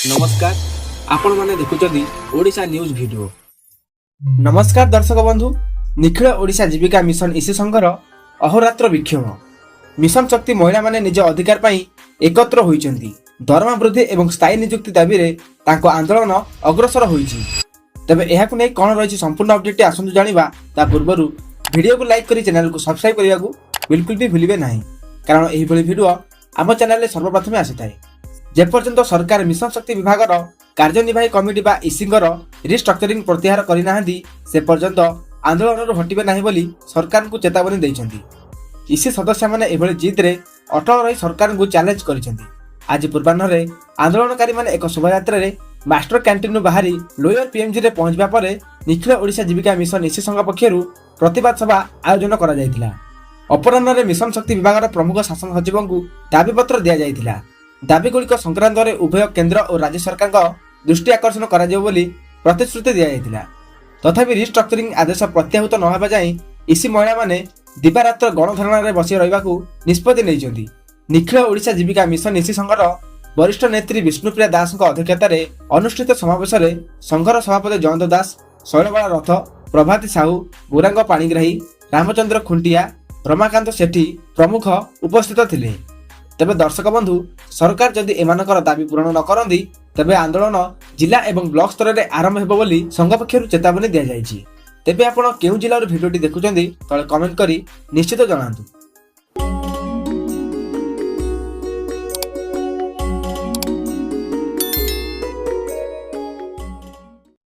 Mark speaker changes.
Speaker 1: ନମସ୍କାର, ଆପଣମାନେ ଦେଖୁଛନ୍ତି ଓଡ଼ିଶା ନ୍ୟୁଜ୍ ଭିଡ଼ିଓ।
Speaker 2: ନମସ୍କାର ଦର୍ଶକ ବନ୍ଧୁ। ନିଖିଳ ଓଡ଼ିଶା ଜୀବିକା ମିଶନ ଇସି ସଂଘର ଅହୋରାତ୍ର ବିକ୍ଷୋଭ। ମିଶନ ଶକ୍ତି ମହିଳାମାନେ ନିଜ ଅଧିକାର ପାଇଁ ଏକତ୍ର ହୋଇଛନ୍ତି। ଦରମା ବୃଦ୍ଧି ଏବଂ ସ୍ଥାୟୀ ନିଯୁକ୍ତି ଦାବିରେ ତାଙ୍କ ଆନ୍ଦୋଳନ ଅଗ୍ରସର ହୋଇଛି। ତେବେ ଏହାକୁ ନେଇ କ'ଣ ରହିଛି ସମ୍ପୂର୍ଣ୍ଣ ଅପଡେଟଟି, ଆସନ୍ତୁ ଜାଣିବା। ତା ପୂର୍ବରୁ ଭିଡ଼ିଓକୁ ଲାଇକ୍ କରି ଚ୍ୟାନେଲକୁ ସବସ୍କ୍ରାଇବ୍ କରିବାକୁ ବିଲକୁଲ ବି ଭୁଲିବେ ନାହିଁ, କାରଣ ଏହିଭଳି ଭିଡ଼ିଓ ଆମ ଚ୍ୟାନେଲରେ ସର୍ବପ୍ରଥମେ ଆସିଥାଏ। ଯେପର୍ଯ୍ୟନ୍ତ ସରକାର ମିଶନ ଶକ୍ତି ବିଭାଗର କାର୍ଯ୍ୟନିର୍ବାହୀ କମିଟି ବା ଇସିଙ୍କର ରିଷ୍ଟ୍ରକ୍ଚରିଂ ପ୍ରତ୍ୟାହାର କରିନାହାନ୍ତି, ସେ ପର୍ଯ୍ୟନ୍ତ ଆନ୍ଦୋଳନରୁ ହଟିବେ ନାହିଁ ବୋଲି ସରକାରଙ୍କୁ ଚେତାବନୀ ଦେଇଛନ୍ତି। ଇସି ସଦସ୍ୟମାନେ ଏଭଳି ଜିଦ୍ରେ ଅଟଳ ରହି ସରକାରଙ୍କୁ ଚ୍ୟାଲେଞ୍ଜ କରିଛନ୍ତି। ଆଜି ପୂର୍ବାହ୍ନରେ ଆନ୍ଦୋଳନକାରୀମାନେ ଏକ ଶୋଭାଯାତ୍ରାରେ ମାଷ୍ଟର କ୍ୟାଣ୍ଟିନ୍ରୁ ବାହାରି ଲୋୟର ପିଏମ୍ଜିରେ ପହଞ୍ଚିବା ପରେ ନିଖିଳ ଓଡ଼ିଶା ଜୀବିକା ମିଶନ ଇସି ସଂଘ ପକ୍ଷରୁ ପ୍ରତିବାଦ ସଭା ଆୟୋଜନ କରାଯାଇଥିଲା। ଅପରାହ୍ନରେ ମିଶନ ଶକ୍ତି ବିଭାଗର ପ୍ରମୁଖ ଶାସନ ସଚିବଙ୍କୁ ଦାବିପତ୍ର ଦିଆଯାଇଥିଲା। ଦାବିଗୁଡ଼ିକ ସଂକ୍ରାନ୍ତରେ ଉଭୟ କେନ୍ଦ୍ର ଓ ରାଜ୍ୟ ସରକାରଙ୍କ ଦୃଷ୍ଟି ଆକର୍ଷଣ କରାଯିବ ବୋଲି ପ୍ରତିଶ୍ରୁତି ଦିଆଯାଇଥିଲା। ତଥାପି ରିଷ୍ଟ୍ରକ୍ଚରିଂ ଆଦେଶ ପ୍ରତ୍ୟାହୃତ ନ ହେବା ଯାଏଁ ଇସି ମହିଳାମାନେ ଦିବାରାତ୍ର ଗଣଧାରଣାରେ ବସି ରହିବାକୁ ନିଷ୍ପତ୍ତି ନେଇଛନ୍ତି। ନିଖିଳ ଓଡ଼ିଶା ଜୀବିକା ମିଶନ ଇସି ସଂଘର ବରିଷ୍ଠ ନେତ୍ରୀ ବିଷ୍ଣୁପ୍ରିୟା ଦାସଙ୍କ ଅଧ୍ୟକ୍ଷତାରେ ଅନୁଷ୍ଠିତ ସମାବେଶରେ ସଂଘର ସଭାପତି ଜୟନ୍ତ ଦାସ, ଶୈଳବାଳା ରଥ, ପ୍ରଭାତୀ ସାହୁ, ଗୌରାଙ୍ଗ ପାଣିଗ୍ରାହୀ, ରାମଚନ୍ଦ୍ର ଖୁଣ୍ଟିଆ, ରମାକାନ୍ତ ସେଠୀ ପ୍ରମୁଖ ଉପସ୍ଥିତ ଥିଲେ। ତେବେ ଦର୍ଶକ ବନ୍ଧୁ, ସରକାର ଯଦି ଏମାନଙ୍କର ଦାବି ପୂରଣ ନ କରନ୍ତି, ତେବେ ଆନ୍ଦୋଳନ ଜିଲ୍ଲା ଏବଂ ବ୍ଲକ ସ୍ତରରେ ଆରମ୍ଭ ହେବ ବୋଲି ସଂଘ ପକ୍ଷରୁ ଚେତାବନୀ ଦିଆଯାଇଛି। ତେବେ ଆପଣ କେଉଁ ଜିଲ୍ଲାରୁ ଭିଡ଼ିଓଟି ଦେଖୁଛନ୍ତି, ତଳେ କମେଣ୍ଟ କରି ନିଶ୍ଚିତ ଜଣାନ୍ତୁ।